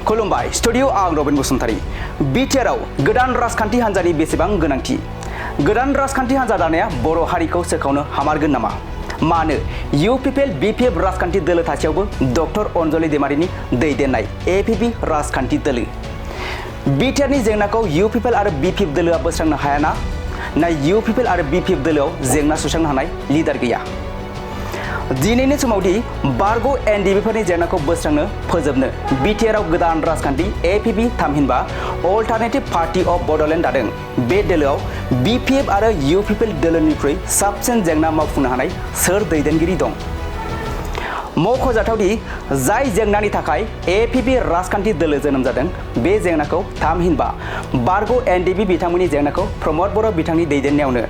खुलुमबाय स्टुडियो आं रबिन बसुमतारी बिटिआरआव गोदान राजखान्थि हान्जानि बेसेबां गोनांथि गोदान राजखान्थि हान्जा दानाया बर' हारिखौ सोखावनो हामारगोन नामा मानो इउपिपिएल बिपिएफ राजखान्थि दोलो थासेयावबो डक्टर अनजलि दैमारिनि दैदेननाय एपिपि राजखान्थि दोलो बिटिआरनि जेंनाखौ इउपिपिएल आरो बिपिएफ दोलोआ बोस्रांनो हायाना ना इउपिपिएल आरो बिपिएफ दोलोआव जेंना सुस्रांनो हानाय लिडार गैया दिनैनि समावदि बारग' एनडिबिफोरनि जेंनाखौ बोस्रांनो फोजोबनो बिटिआरआव गोदान राजखान्थि एपिपि थामहिनबा अल्टारनेटिभ पार्टी अफ बड'लेण्ड दादों बे दोलोआव बिपिएफ आरो इउपिपिएल दोलोनिख्रुइ साबसिन जेंना मावफुंनो हानाय सोर दैदेनगिरि दं मख'जाथावदि जाय जेंनानि थाखाय एपिपि राजखान्थि दोलो जोनोम जादों बे जेंनाखौ थामहिनबा बारग' एनडिबि बिथांमोननि जेंनाखौ प्रमद बर' बिथांनि दैदेननायावनो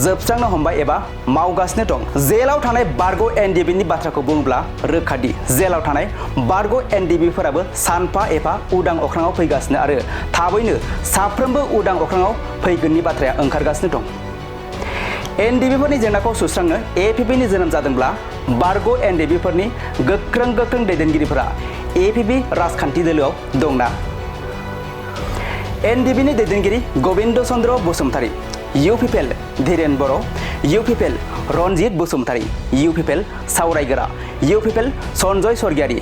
जोबस्रांनो हमबाय एबा मावगासिनो दं जेलाव थानाय बारग' एनडिबिनि बाथ्राखौ बुङोब्ला रोखादि जेलाव थानाय बारग' एनडिबिफोराबो सानफा एफा उदां अख्राङाव फैगासिनो आरो थाबैनो साफ्रोमबो उदां अख्राङाव फैगोननि बाथ्राया ओंखारगासिनो दं एनडिबिफोरनि जेंनाखौ सुस्रांनो एपिपिनि जोनोम जादोंब्ला बारग' एनडिबिफोरनि गोख्रों दैदेनगिरिफोरा एपिपि राजखान्थि दोलोआव दंना एनडिबिनि दैदेनगिरि Gobinda Chandra Basumatary UPPL Dhiren Boro' UPPL Ranjit Basumatary UPPL सावरायगोरा इउपिपिएल सन्जय स्वर्गियारी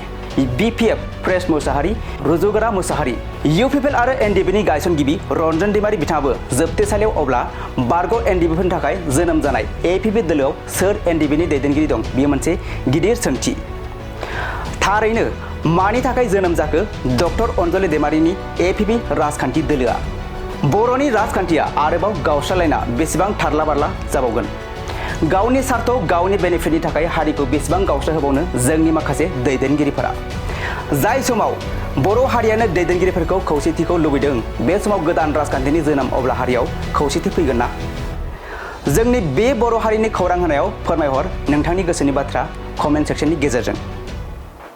बिपिएफ प्रेस मुसाहारि रुजुगोरा मुसाहारि इउपिपिएल आरो एनडिबिनि गायसनगिरि रन्जन दैमारि बिथाङाबो जोबथेसालियाव अब्ला बारग' एनडिबिफोरनि थाखाय जोनोम जानाय एपिपि दोलोआव सोर एनडिबिनि दैदेनगिरि दं बेयो मोनसे गिदिर सोंथि थारैनो मानि थाखाय जोनोम जाखो डक्टर अनजलि दैमारिनि एपिपि राजखान्थि दोलोआ बर'नि राजखान्थिया आरोबाव गावस्रालायना बेसेबां थारला बारला जाबावगोन गावनि सार्थ गावनि बेनिफिटनि थाखाय हारिखौ बेसेबां गावस्राहोबावनो जोंनि माखासे दैदेनगिरिफोरा जाय समाव बर' हारियानो दैदेनगिरिफोरखौ खौसेथिखौ लुबैदों बे समाव गोदान राजखान्थिनि जोनोम अब्ला हारियाव खौसेथि फैगोन ना जोंनि बे बर' हारिनि खौरां होनायाव फोरमायहर नोंथांनि गोसोनि बाथ्रा कमेन्ट सेक्सननि गेजेरजों